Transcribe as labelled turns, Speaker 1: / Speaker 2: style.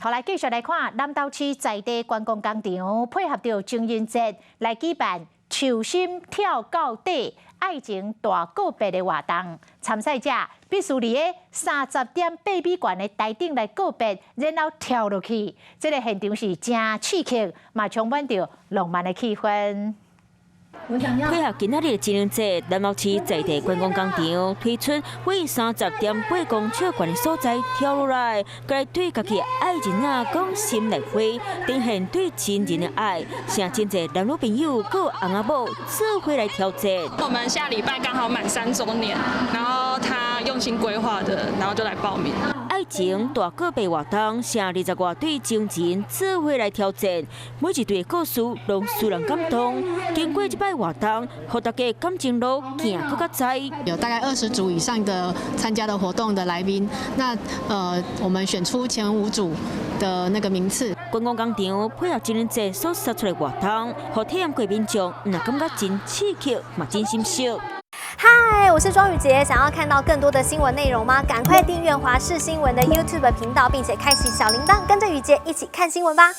Speaker 1: 好，來繼續來看南投市在地觀光工廠配合著情人節來舉辦樹心跳到底愛情大告白的活動，參賽者必須佇个30.8米懸的台頂來告白，然後跳落去。這个現場是誠刺激，嘛充滿著浪漫的氣氛。
Speaker 2: 配合今仔日的情人節，南投市在地觀光工廠推出為30.8公尺懸的所在跳落來，來對家己愛人仔講心內話，呈現對親人的愛。誠濟男女朋友佮翁仔某做伙來挑戰。
Speaker 3: 我們下禮拜剛好滿3週年，然後他用心規劃的，然後就來報名。
Speaker 2: 愛情大告白活動，成20外對情人做伙來挑戰，每一對的故事攏使人感動。經過這擺活動，予大家感情路行閣較知。
Speaker 4: 有大概20組以上的參加的活動的來賓，那我們選出前五組的那個名次。
Speaker 2: 觀光工廠配合情人節所設出的活動，予體驗過民眾毋但感覺真刺激，嘛真心適。
Speaker 5: 嗨，我是莊宇傑，想要看到更多的新聞內容嗎？趕快訂閱華視新聞的 YouTube 頻道，並且開啟小鈴鐺，跟着宇傑一起看新聞吧。